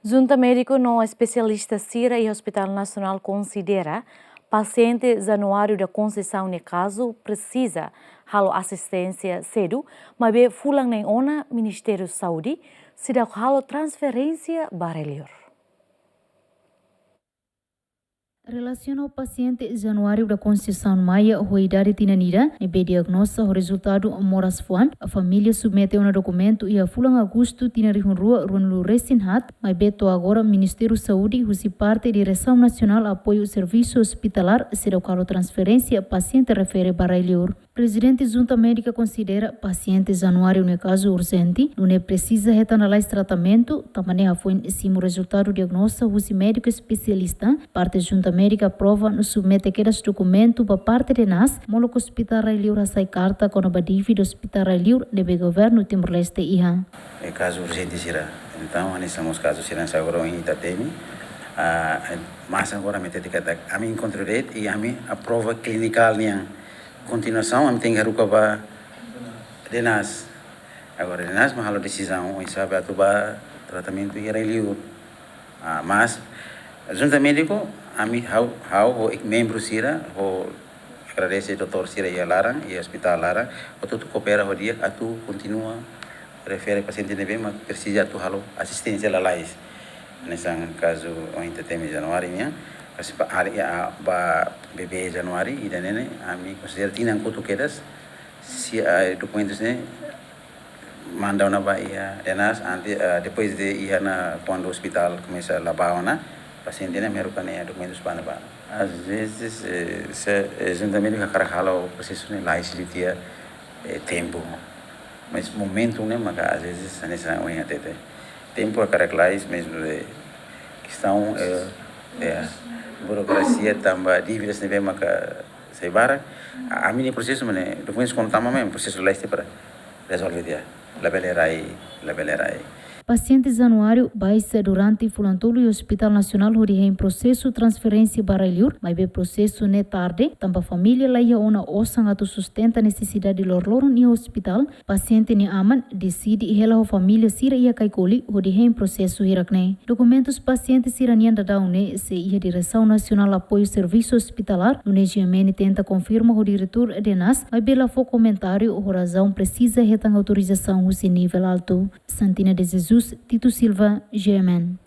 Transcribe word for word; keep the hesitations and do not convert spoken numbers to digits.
Junta médiku no espesialista sira iha Hospital Nasionál konsidera pasiente Januário da Conceição nia kazu presiza halo asisténsia sedu, maibé fulan neen ona Ministériu Saúde seidauk halo transferénsia ba rai-liur. Relasiona ho pasiente Januário da Conceição Maia ho idade tinan ida, ne'ebé diagnoza ho rezultadu moras-fuan, família submete ona dokumentu iha fulan Agostu tinan rihun rua ruanulu resin haat, maibé to'o agora Ministériu Saúde husi parte Diresaun Nasionál Apoiu Servisu Ospitalar seidauk halo transferénsia pasiente refere ba rai-liur. Prezidente Junta Médika konsidera pasiente Januário nia kazu urjente, nune'e presiza hetan lalais tratamentu, tanba ne'e hafoin simu rezultadu diagnoza husi médiku espesialista, parte Junta Médika aprova no submete kedas dokumentu ba parte DNAS, molok Hospital Rai-Liur hasai karta kona-ba dívida Hospital Rai-Liur ne'ebé Governu Timor-Leste iha. É kazu urjente sira. Entaun, hanesan mós kazu sira hanesan agora ohin ita temi. Ah, mas agora ami hatete katak, ami enkontru de'it i ami aprova klinikál nian. Kontinuasaun, ami tenke haruka ba DNAS. Agora, DNAS mak halo desizaun, oinsá atu ba tratamentu iha rai-liur. Ah, mas, Junta Médika, ami ha'u, ha'u ho membru sira, ho agradese doutór sira iha laran, iha ospitál laran, hotu-hotu koopera ho di'ak atu kontinua refere pasiente ne'ebé mak presiza atu halo asisténsia lalais. Hanesan kazu ohin ita temi Januário nian, kasi ba hari ya ba bebé Januário, ida-ne'e ne'e, ami konsidera tinan kotuk kedas, sira, ah, dokumentus ne'e manda ona ba iha DNAS, antes, ah, depois de iha ona kuandu ospitál komesa la bá ona, pasiente ne'e ami haruka nia dokumentus ba ona ba. Às vezes, eh, se, eh, Junta Médika hakarak halo prosesu ne'e lalais liu tiha, eh, tempu. Mas momentu ne'e maka, às vezes, hanesan ohin hatete. Tempu hakarak lalais, mas, eh, kestaun, eh, eh, burokrasia tanba dívidas ne'ebé maka sai barak. A, ami-nia prosesu mak ne'e, dokumentus kuandu tama mak prosesu lalais tiha para rezolve tiha. Labele rai, labele rai. Pasiente Januário baixa durante fulan tolu iha Hospital Nasionál hodi hein prosesu transferénsia ba rai-liur, maibé prosesu ne'e tarde, tanba família laiha ona osan atu sustenta nesesidade loroloron iha ospitál, pasiente nia aman deside hela ho família sira iha Kaikoli hodi hein prosesu hirak-ne'e. Dokumentus pasiente sira-nian daudaun ne'e sei iha Diresaun Nasionál Apoiu Servisu Ospitalar, nune'e GMN tenta konfirma ho diretór DNAS, maibé la fó komentáriu ho razaun presiza hetan autorizasaun husi nivel altu. Santina de Jesus, Tito Silva, GMN.